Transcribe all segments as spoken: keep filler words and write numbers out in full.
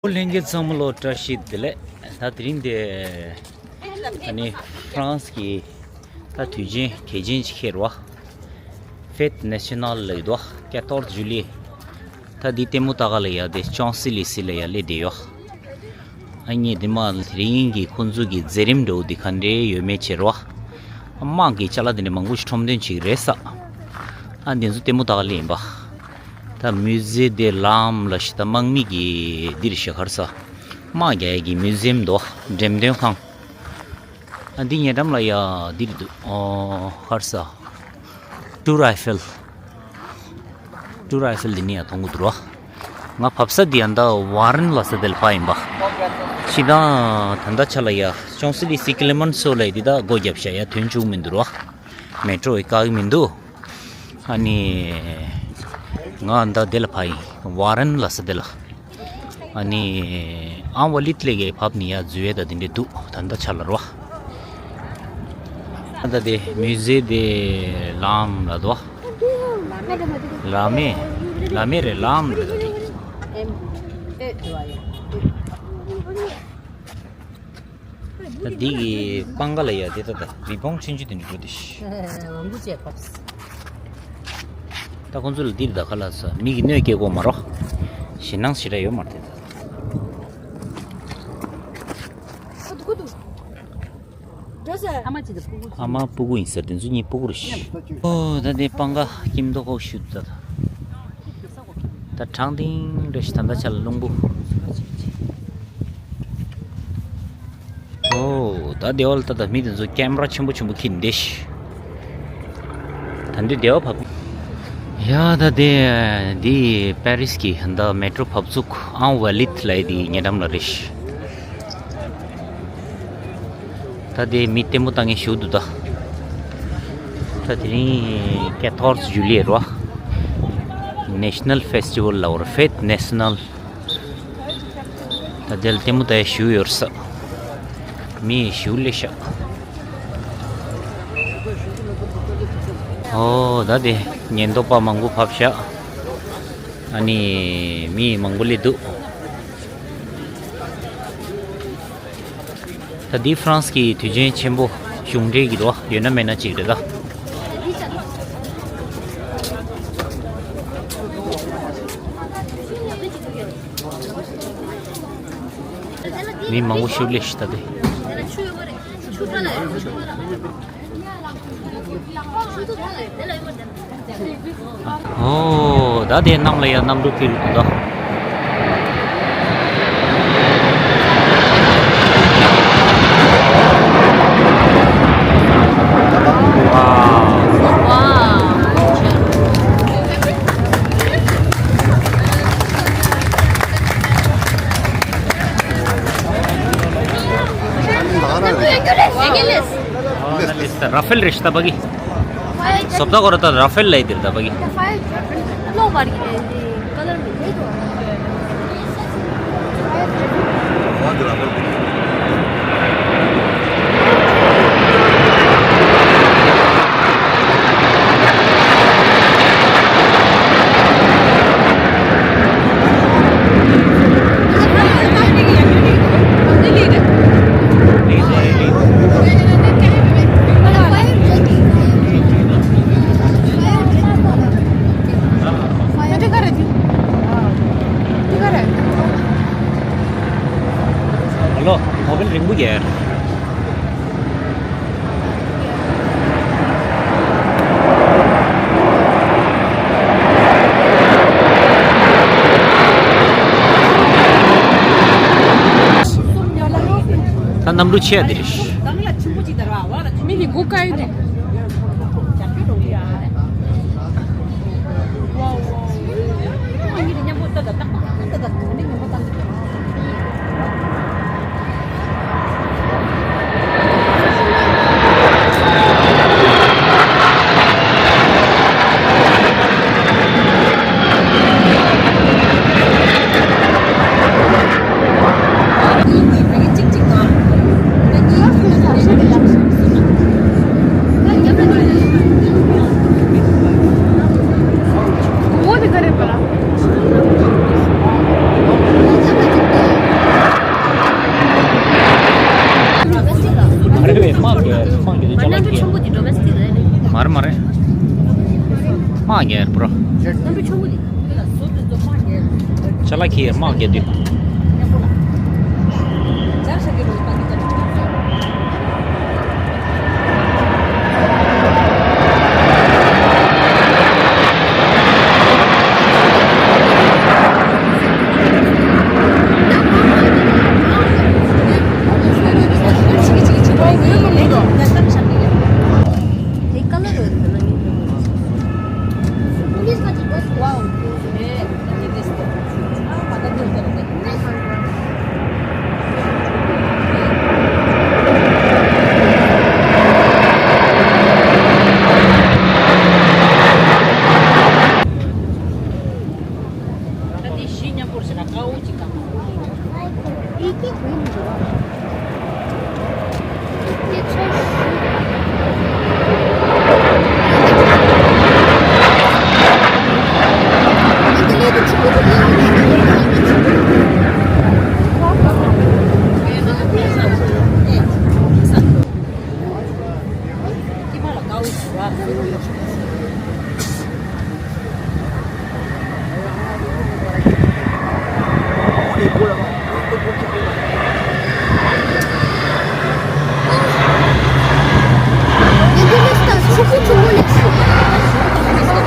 ལྷན་རྒྱས་ཚང་མ་ལོ་བཀྲ་ཤིས་བདེ་ལེགས། ད་དེ་རིང་དེ་ཨ་ནི་ཧྥ་རན་སི་གི་ད་དུས་ཆེན་གལ་ཆེན་ཞིག་ཁེལ་བ། Fête nationale ལབ་ཡོད་དོ། quatorze juillet། ད་འདི་ལྟད་མོ་ལྟ་ག་ལ་ཡ་དེ་ཅོང་སི་ལི་སི་ལ་ཡ་སླེབས་བསྡད་ཡོད། ཨ་ནི་འདི་མ་དེ་རིང་གི་ཁོང་ཚོ་གི་མཛད་རིམ་འདྲ་བོ་འདི་ག་འདྲ་ཡོད་མེད་བྱེད་རོགས། དམག་གི་ཅ་ལག་དེ་འདྲ་མང་པོ་ཞིག་ཁྲོམ་སྟོན་བྱེད་ཀྱི་རེད་ས། ཨ་འདི་ཚོ་ལྟད་མོ་ལྟ་ག་སླེབས་ཡིན་པ། ད་Musée de l'Arme ལབ་ཤག་ད་དམག་མི་གི་འདིར་ཤག་ག་རེ་ཟ། དམག་རྒྱག་ཡས་ཀྱི་མིའུ་ཛི་ཡམ་འདུག་འགྲེམས་སྟོན་ཁང་། ཨ་འདི་ཉེ་འགྲམ་ལ་ཡ་འདིར་འདུག་ཨོ་ག་རེ་ཟ། Tour Eiffel། Tour Eiffel འདི་ནས་ཡ་མཐོང་གི་འདུག་རོ། ང་བབས་ས་འདི་ཡ་ད་ཝ་རན་ལབ་ས་དེ་ལ་བབས་ཡིན་པ། ཕྱི་ད་ད་ལྟ་ཆ་ལ་ཡ་ཅོང་སི་ལི་སི་ཀི་ལེ་མན་སོ་ལ་ཡ་འདི་ད་སྒོ་བརྒྱབ་ཤག་ཡ་ཐོན་བཅུག་མི་འདུག་རོ། མེ་ཊོ་ཡི་བཀག་གི་མི་འདུག་ཨ་ནི་ང་ད་དེ་ལ་བབས་ཡིན། ཝ་རན་ལབ་ས་དེ་ལ། ཨ་ནི་ཨང་ཝ་ལིད་ལས་ཀའི་བབས་ནི་ཡ་འཛུལ་ཡས་ད་དེ་འདྲས་འདུག་ད་ལྟ་ཆ་ལ་རོ། ད་དེ་Musée de l'Arme ལབ་དོ། ལ་མེ། ལ་མེ་རེད། ལམ་རེད་ད་དེ། ད་འདི་གི་པང་ཁ་ལ་ཡ་དེ་ད་ད་རི་བོང་ཆུང་ཆུང་དེ་འདྲ་འགྲོ་དེ་ཤི། ཝང་གུ་ཅེ་ཕོབས། ད་ཁོང་ཚོ་ལ་འདིར་ད་ཁ་ལ་ས་མི་གི་གནོད་སྐྱེལ་དགོས་མ་རོ། ཞེད་སྣང་ཞེ་དྲག་ཡོད་མ་རེད་ད། ཨ་མ་སྤུ་གུ་ཡིན་ཟེར། དེ་ཚོ་གཉིས་སྤུ་གུ་རེད་ཤི། ཨོ་ད་དེ་པང་ཁ་སྐྱིད་མདོག་ཁ་པོ་ཞིག་འདུག་ད། ད་དྲང་བདེན་རེད་ཤི། ད་ལྟ་ཆ་ལ་རླུང་བུ། ཨོ་ད་དེ་བ་ལ་ད་ད་མི་དེ་ཚོ་ཀེམ་ར་ཆེན་པོ་ཆེན་པོ་འཁྱེར་བསྡད་ཤི། ད་འདི་དེ་བ་བབས། ཡ་ད་དེ་འདི་པེ་རིས་ཀྱི་ད་མེ་ཊོ་བབས་ཚུགས་ཨང་ཝ་ལིད་ལབ་ཡས་དེ་ཉེ་འགྲམ་ལ་རེད་ཤི། ད་དེ་མི་ལྟད་མོ་ལྟ་མཁན་ཞེ་པོ་འདུག་ད། ད་དེ་རིང་quatorze juillet རོ། National Festival ལབ་པ་རེད། Fête nationale། ད་དེ་ལ་ལྟད་མོ་ལྟ་ཡས་ཞེ་པོ་ཡོད་རེད་ས། མི་ཞེ་པོ་སླེབས་ཤག་ཨོ་ད་དེ་ཉེན་རྟོག་པ་མང་པོ་བབས་ཤག་ཨ་ནི་མི་མང་པོ་སླེབས་འདུག་ད་འདི་ཧྥ་རན་སི་གི་དུས་ཆེན་ཆེན་པོ་གཞུང་འབྲེལ་གྱི་རོ། ཡོད་ན་མེད་ན་གཅིག་རེད་ད། མི་མང་པོ་ཞིག་སླེབས་ཤག་ད་དེ། ཨོ་ད་དེ་གནམ་ལ་ཡ་གནམ་གྲུ་འཕུར་གི་འདུག་ཨོ་ད་ལིས་ད་ར་ཧྥེལ་རེད་ཤག་ད་བ་གི། སོབ་ད་གོ་ར་ད་ར་ཧྥེལ་ལབ་ཡས་དེ་རེད་ད་བ་གི། ཧ་ལོ། མོ་བེལ་རིང་པོ་རྒྱག་ཡ་རེད། ད་གནམ་གྲུ་ཆེ་ཡ་འདི་རེད། མི་གི་སྒོ་བཀག་ཡོད་དེ། དམག་རྒྱག་དམག་རྒྱག་དུས་ཅ་ལག་ཁྱེར། མ་རེད་མ་རེད། དམག་རྒྱག་པོ། ཅ་ལག་ཁྱེར་དམག་རྒྱག་དུས།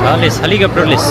ད་ལས་ཧེ་ལི་ཀོབ་ཊར་ལས།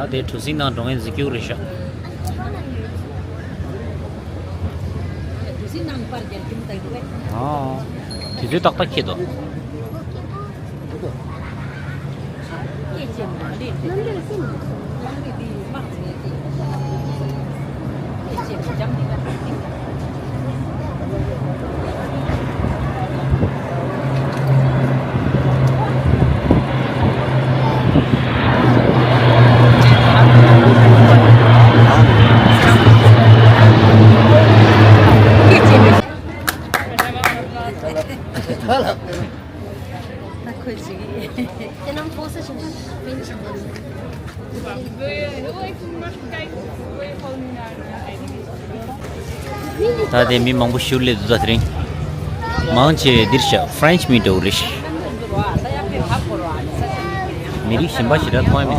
ད་དེ་གྲུ་གཟིངས་ནང་འགྲོ་མཁན་གཟིགས་རྒྱུ་རེད་ཤག་ཨ། དུས་ཚོད་ཏག་ཏག་འཁེལ་འདུག་ད་དེ་མི་མང་པོ་ཞིག་སླེབས་འདུག་ད་དེ་རིང་མང་ཆེ་འདིར་ཤག་ཧྥ་རན་ཆི་མི་འདྲ་བོ་རེད་ཤག་མི་རིགས་གཞན་པ་ཞིག་ར་མཐོང་ཡ་མི་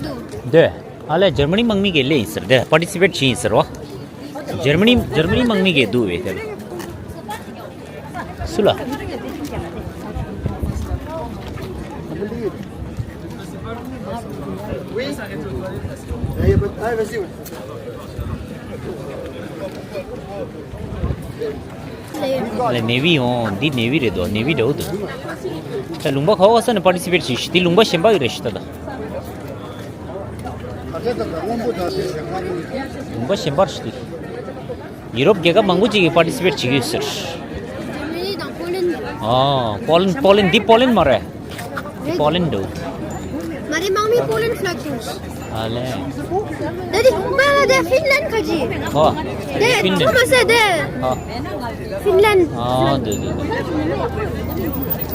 འདུག་འདི་ཨ་ལས་འཇར་མ་ནི་དམག་མི་གི་སླེབས་ཡིན་ཟེར། འདི་པར་ཊི་སི་པེཊ་བྱས་ཡིན་ཟེར་བ། འཇར་མ་ནི་འཇར་མ་ནི་དམག་མི་གི་འདུག་བས་དེ་ལ། སུ་ལ། ལ་ནེ་ཝི་ཡོང་། འདི་ནེ་ཝི་རེད་དོ། ནེ་ཝི་འདྲ་བོ་འདུག་ད་ལུང་པ་ཁ་བ་ས་ནས་པར་ཊི་སི་པེཊ་བྱས་ཤག་འདི་ལུང་པ་གཞན་པ་གི་རེད་ཤག་ད་ལ། ལུང་པ་གཞན་པར་ཞིག་འདུག་ཡུ་རོབ་རྒྱལ་ཁབ་མང་པོ་ཅིག་གིས་པར་ཊི་སི་པེཊ་བྱེད་ཀྱི་ཡོད་ཟེར། ཇར་མ་ནི་དང་པོ་ལན། ཨ། པོ་ལན། པོ་ལན། འདི་པོ་ལན་མ་རེད། རེད། པོ་ལན་འདུག་མ་རེད། དམག་མི་པོ་ལན་ཕི་ལེག་འདུག་ཨ་ལས། དེ་དེ་མ་ལ་དེ་ཧྥིན་ལན་ཁ་ཅིག་ཧོ། དེ་ཧྥིན་ལན། ཐོ་མ་སེ་དེ། ཧོ། ཧྥིན་ལན། ཨ། འདུག་འདུག་འདུག་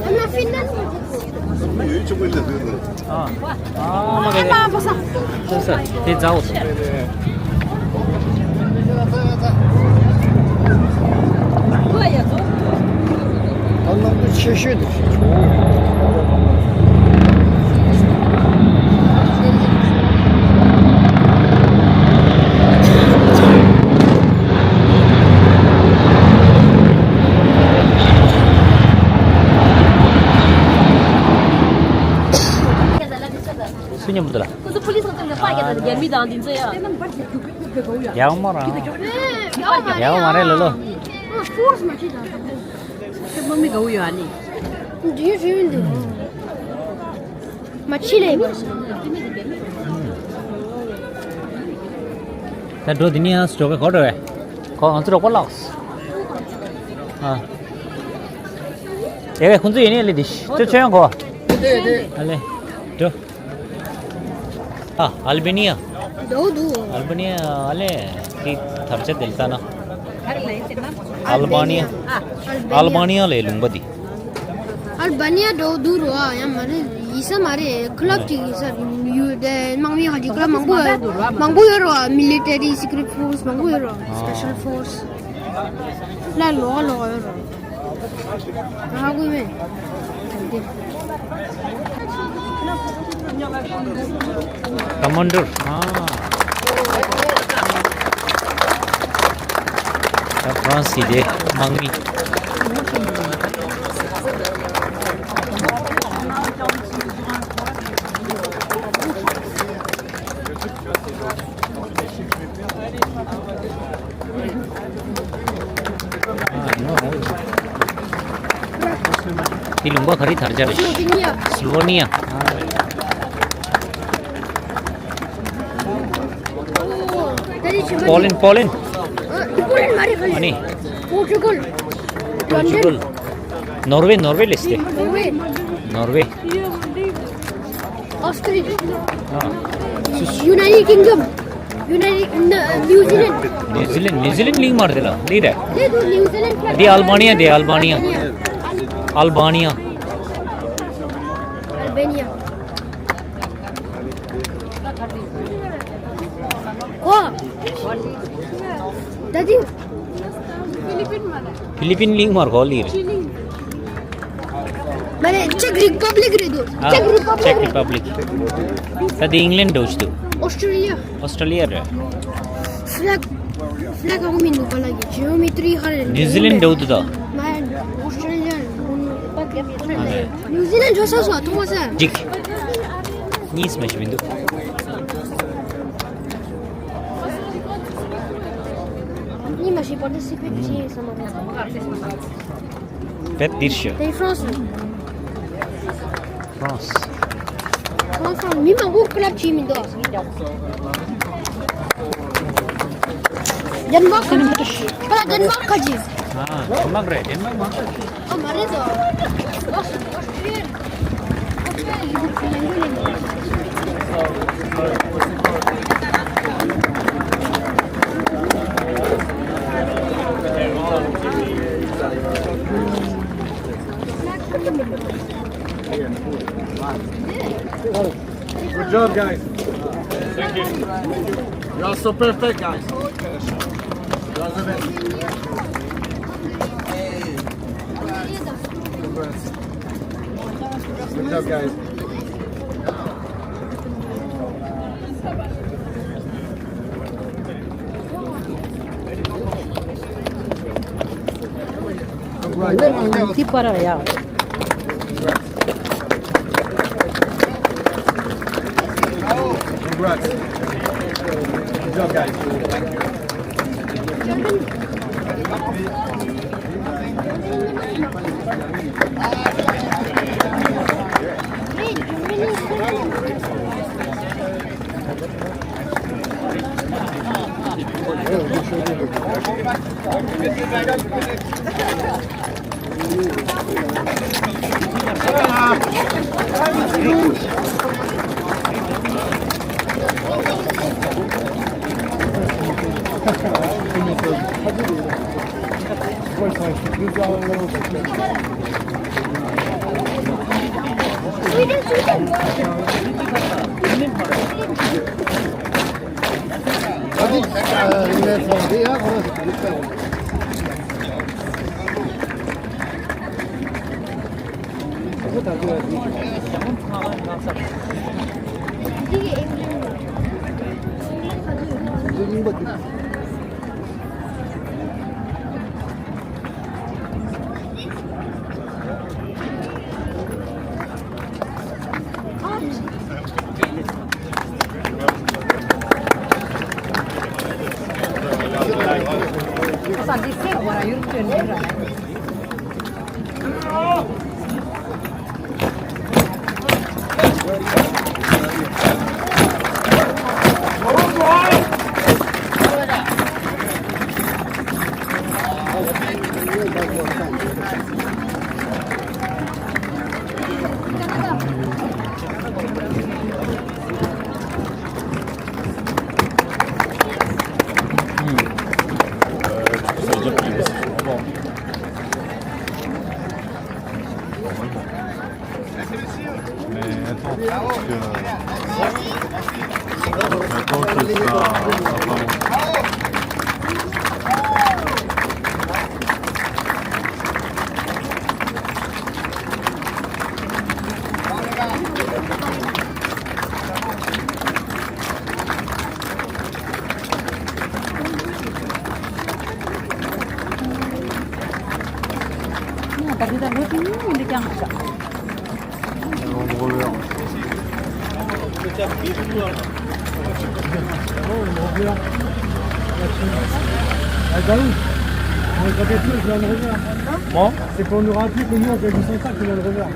ཨ་མ་ཧྥིན་ལན། ཨ། ཨ་མ་ག་ཨ་མ་པ་ས། ས་ས་དེ་ཛའོ། ཤོད་ཤོད་འདུག་སུ་མཉམ་དུ་ལ། ཁོ་ཚོ་པུ་ལིས་ཚོ་ལ་པར་རྒྱག་དང་རྒྱ་མི་དང་འདི་ཚོ་ཡ། ཡག་མོ་རང་། ཡག་མ་རེད་ལོ་ལོ། ཕོར་སི་མ་ཁྲིད་དང་། ཁྱོད་མ་མི་དགའ་བོ་ཡོད་ཨ་ནི། འདི་རེད་འདུག་མ་ཕྱི་ལས་པ། ད་འགྲོ་འདི་ནི་ཡང་འགྲོ་གི་གོ་འགྲོ་བས། གོ་ང་ཚོ་རོགས་པ་ལགས། ཨ། ཨེ་ཁོང་ཚོ་ཡིན་ནི་ལི་དི་ཤི་ཏུ་ཆོས་ཡང་གོ། ཨ་ལེ། འགྲོ། ཨ། ཨལ་བེ་ནི་ཡ། འགྲོ་འདུག་ཨལ་བེ་ནི་ཡ་ཨ་ལེ། ཀི་ཐར་ཆ་དེལ་ཏ་ན། ཨལ་བ་ནི་ཡ། ཨལ་བ་ནི་ཡ་ལས་ལུང་པ་འདི། ཨལ་བ་ནི་ཡ་འགྲོ་འདུག་རོ་ཨ་ཡ་མ་རེད་ཡིན་ས་མ་རེད། ཀི་ལབ་ཅིག་ཡིན་ས་ཡུལ་དེ་དམག་མི་ཧ་ཅིག་ཀི་ལབ་མང་པོ་ཡོད། མང་པོ་ཡོད་རོ་ཨ། མི་ལི་ཏེ་རི་སི་ཀི་རེ་ཊི་ཕོར་སི་མང་པོ་ཡོད་རོ་ཨ། སི་པེ་ཤལ་ཕོར་སི། ལ་ལོག་ལོག་ཡོད་རོ། ཧ་གོ་མེད། ཀ་མན་ཌར། ཨ། ད་ཧྥ་རན་སི་དེ་དམག་མི། དེ་ལུང་པ་ག་རེ་དར་ཆ་རེད། སི་ལོ་ཝེ་ནི་ཡ། པོ་ལན། པོ་ལན། ཨ་ནི། པོར་ཅུ་གལ། པོར་ཅུ་གལ། ནོར་ཝེ། ནོར་ཝེ་ལས་སྟེ། ནོར་ཝེ། ནོར་ཝེ། ཨོ་སི་ཊྲེ་ལི་ཡ། ཨ། ཡུ་ནའི་ཊེཌ་ཀིང་ཌམ། ཡུ་ནའི་ཊེཌ། ནིའུ་ཛི་ལན། ནིའུ་ཛི་ལན། ནིའུ་ཛི་ལན་གླིང་མ་རེད་ལ། གླིང་རེད། དེ་དུ་ནིའུ་ཛི་ལན་ཕ། འདི་ཨལ་བ་ནི་ཡ། འདི་ཨལ་བ་ནི་ཡ། ཨལ་བ་ནི་ཡ། ཨལ་བེ་ནི་ཡ། གོ། ད་དུ། ཧྥི་ལི་པིན་གླིང་མ་རེད་གོ། གླིང་རེད། མ་རེད། ཅེག་རི་པབ་ལིག་རེད་འདུག་ཨ། ཅེག་རི་པབ་ལིག་ཅེག་རི་པབ་ལིག་ད་དེ་ཨིང་ལན་འགྲོ་ཆེད་འདུག་ཨོ་སི་ཊྲེ་ལི་ཡ། ཨོ་སི་ཊྲེ་ལི་ཡ་རེད། ཕི་ལེག་ཕི་ལེག་ཧ་གོ་མི་འདུག་ག་ལ་གི་ཇི་ཨོ་མི་ཏྲི་ཧ་རེད། ནིའུ་ཛི་ལན་འགྲོ་འདུག་ད། མ་རེད། ཨོ་སི་ཊྲེ་ལི་ཡ་རེད། ནིའུ་ཛི་ལན་འགྲོ་ས་སོ་ཐོང་བ་ས། འགྲིག་གཉིས་མ་ཞིག་མི་འདུག་གཉིས་མ་ཞིག་པར་ཏི་སི་པེཊ་བྱེད་ས་མ་རེད། བེད་འདིར་ཤོད། དེ་ཧྥ་རན་སི་རེད། ཧྥ་རན་སི། ཧྥ་རན་སི་མི་མང་པོ་ཀི་ལབ་བྱེད་མི་འདུག་ཌེན་མཱག་ཁ་ཅིག་ཁ་ཌེན་མཱག་ཁ་ཅིག་ཨ། ཌེན་མཱག་རེད། ཌེན་མཱག་མང་ཁ་ཅིག་ཨ་མ་རེད་དོ། Good job, guys. Thank you. You are so perfect, guys. You are the best. Congrats. Good job, guys. Congrats. Congrats. Good job, guys. Thank you. Mais attends, parce que, attends que ça, ça va. Bon. C'est pour nous rappeler que nous, on fait du sans sac, on le revers.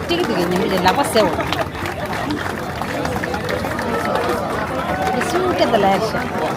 ཏིག་ཏིག་ཉི་མ་ལས་ལག་པ་སེར་བ། ཏིག་སུ་སྐད་དུ་ལ་ཡར་ཤ།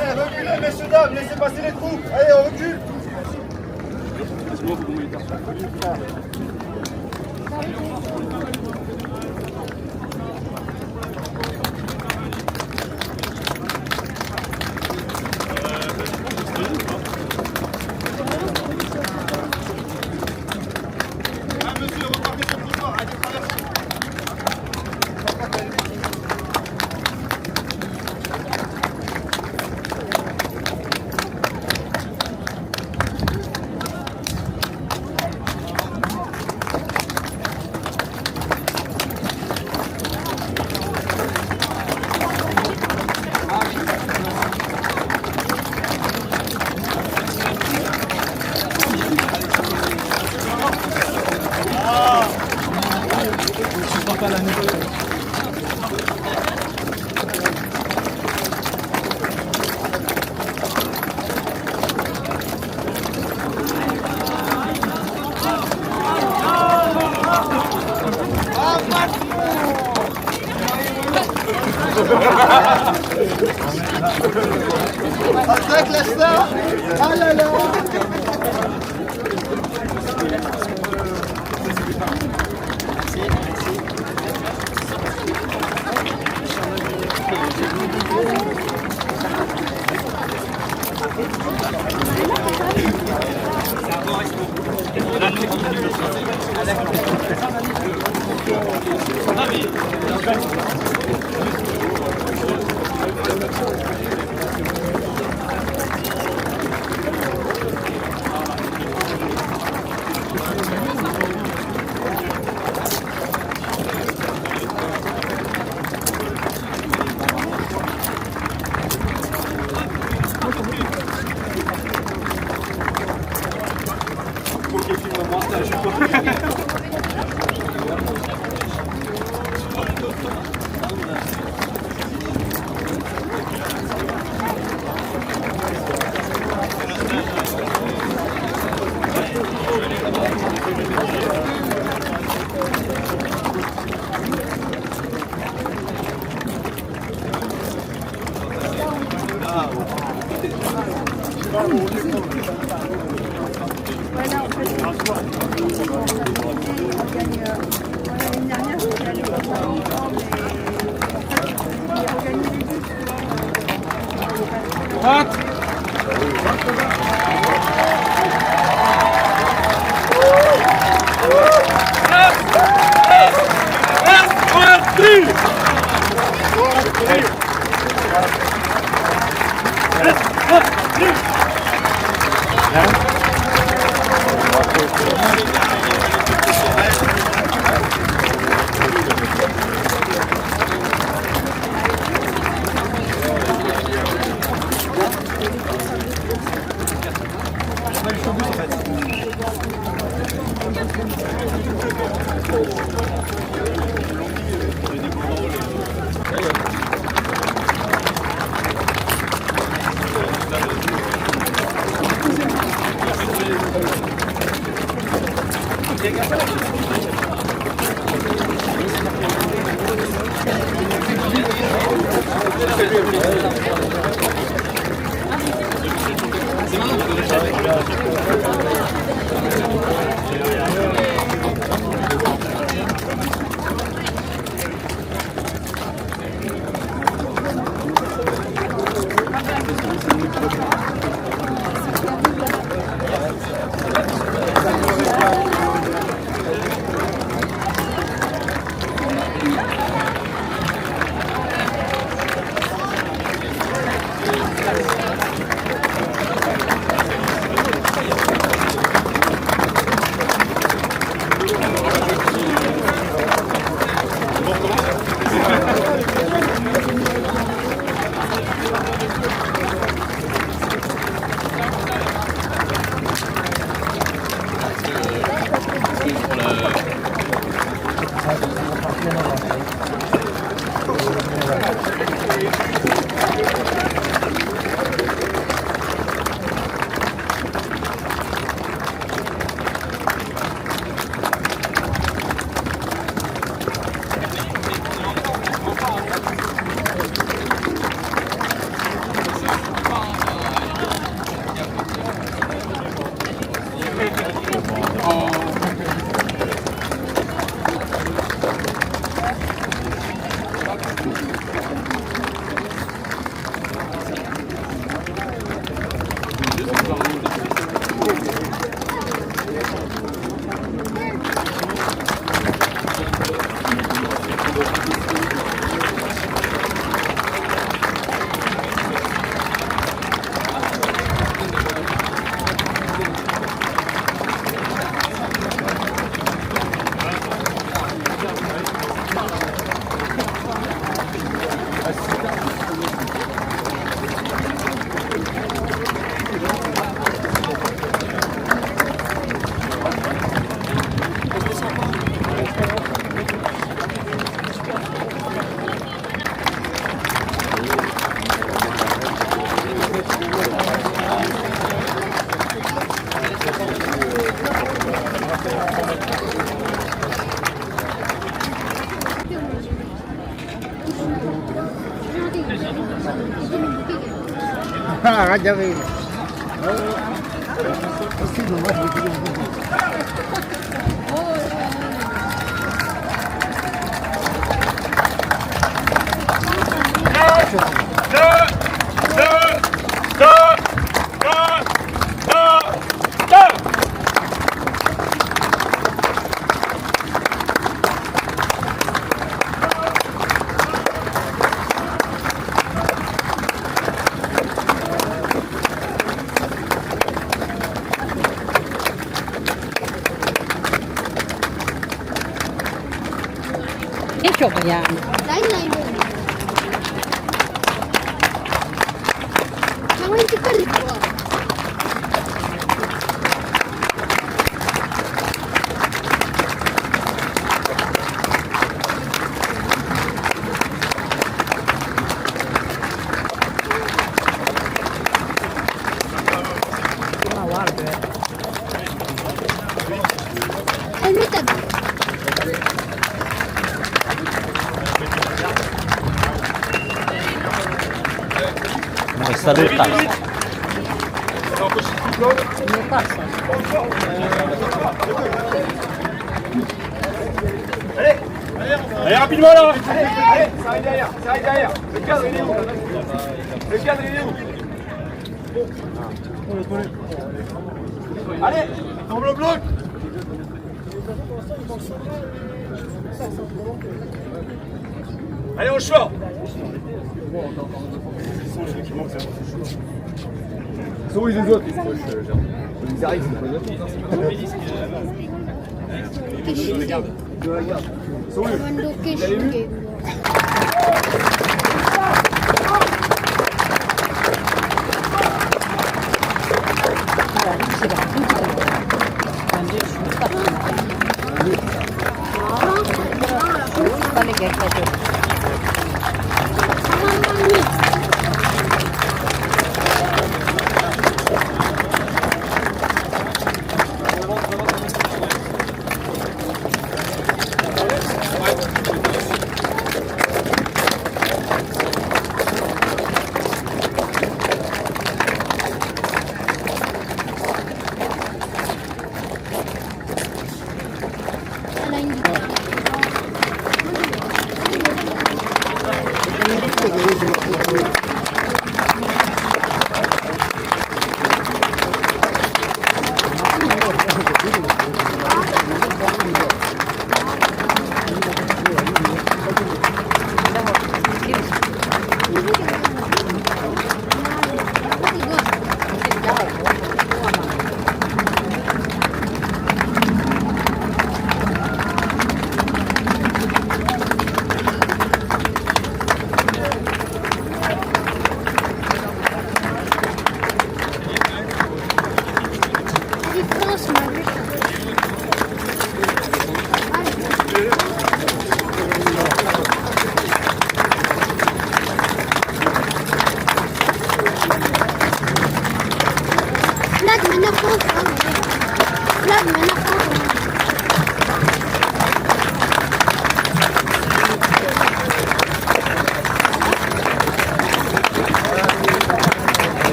Reculez, messieurs, dames, laissez passer les troupes. Allez, on recule. Attaque la star. Ah là là. ཨེ་ཆོག་པ་ཡ། ལའི་ལའི་ལོ། ཁྱེད་རང་གཅིག་པ་རེད་པ། Salut. Allez, allez, rapidement là. Allez, allez, ça arrive derrière, ça arrive derrière. Le cadre, il est où ? Le cadre, il est où ? Allez, enveloppe l'autre. Allez, on short. Souris les autres. Ils arrivent. Regarde. Commando Cash Game.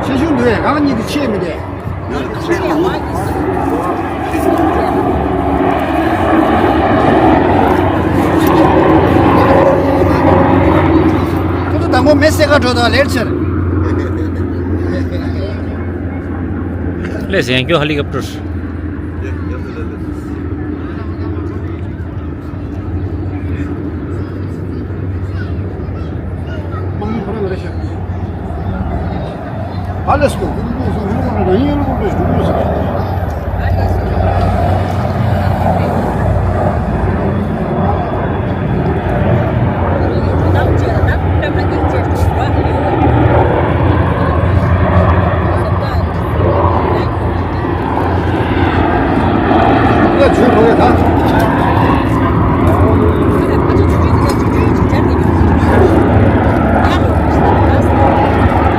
ཆེ་ཆུང་འདུག་གས། རང་གཉིས་དེ་ཆེ་མི་དེ། ཁོ་ཚོ་དང་པོ་མེ་བསད་ག་འགྲོ་དང་ལེར་ཆེར། ལས་ཡང་སྐྱོ་ཧེ་ལི་ཀོབ་ཊར། Let's go.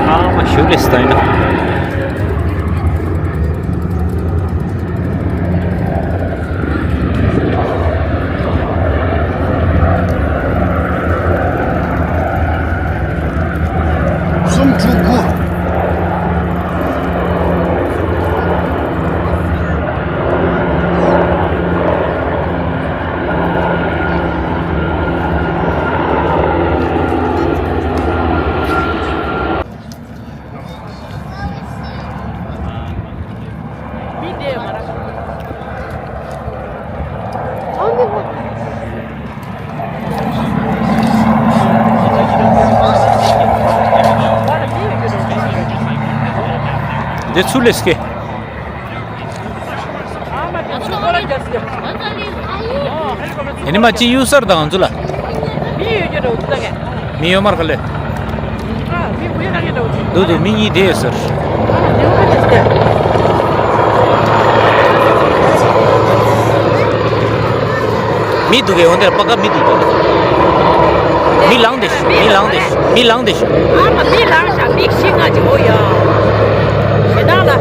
ཨ་མ་ཞུ་རེད་ད་ཡིན་ན། སུམ་ཅུ་དགུ། འདི་ཚུར་སླེབས་ཀྱི། ཡིན་ནི་མ་ཅི་གཡུག་སར་དང་ང་ཚོ་ལ། མི་ཡོད་མར་ག་ལེ། འདུག་འདུག་མི་གཉིས་བསྡད་ཡོད་ཟེར། མི་འདུག་གས། འོ་འདིར་པ་ཀ་མི་འདུག་ད། མི་ལངས་བསྡད་ཤག་མི་ལངས་བསྡད་ཤག་མི་ལངས་བསྡད་ཤག་ཨ་མ་མི་ལངས་ཤག་མི་བཞི་ལྔ་ཅིག་འོ་ཡ། ཞེ་སྡང་ལ།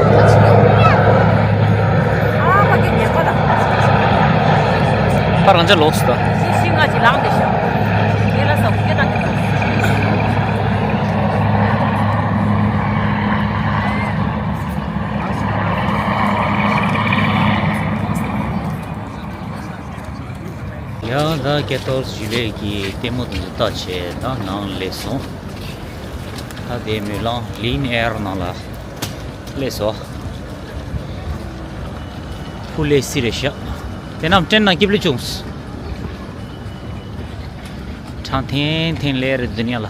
ཨ་མ་གི་ཉེས་པ་ལ། ཕར་རང་ཅག་ལོགས་སུ་ད། མི་བཞི་ལྔ་ཅིག་ལངས་བསྡད་ཤག་དེ་ལ་ས་སྐད་བཏང་གི་འདུག་ཡང་ད་སྐལ་རྡོར་ཞུ་ལས་ཀྱི་ལྟད་མོ་དེ་ཚོ་ལྟ་བྱས་ད་ནང་སླེབས་སོང་། ད་དེ་མོ་ལང་ལིན་ཨེར་ནང་ལ་སླེབས་སོང་། ཕུ་ལེ་སི་རེ་ཤག་དེ་རྣམས་ཀྲེན་ནང་སྐྱིབ་ལེ་བྱུང་། ཁྲང་ཐེན་ཐེན་ལེ་རེ་དུ་ནི་ལ།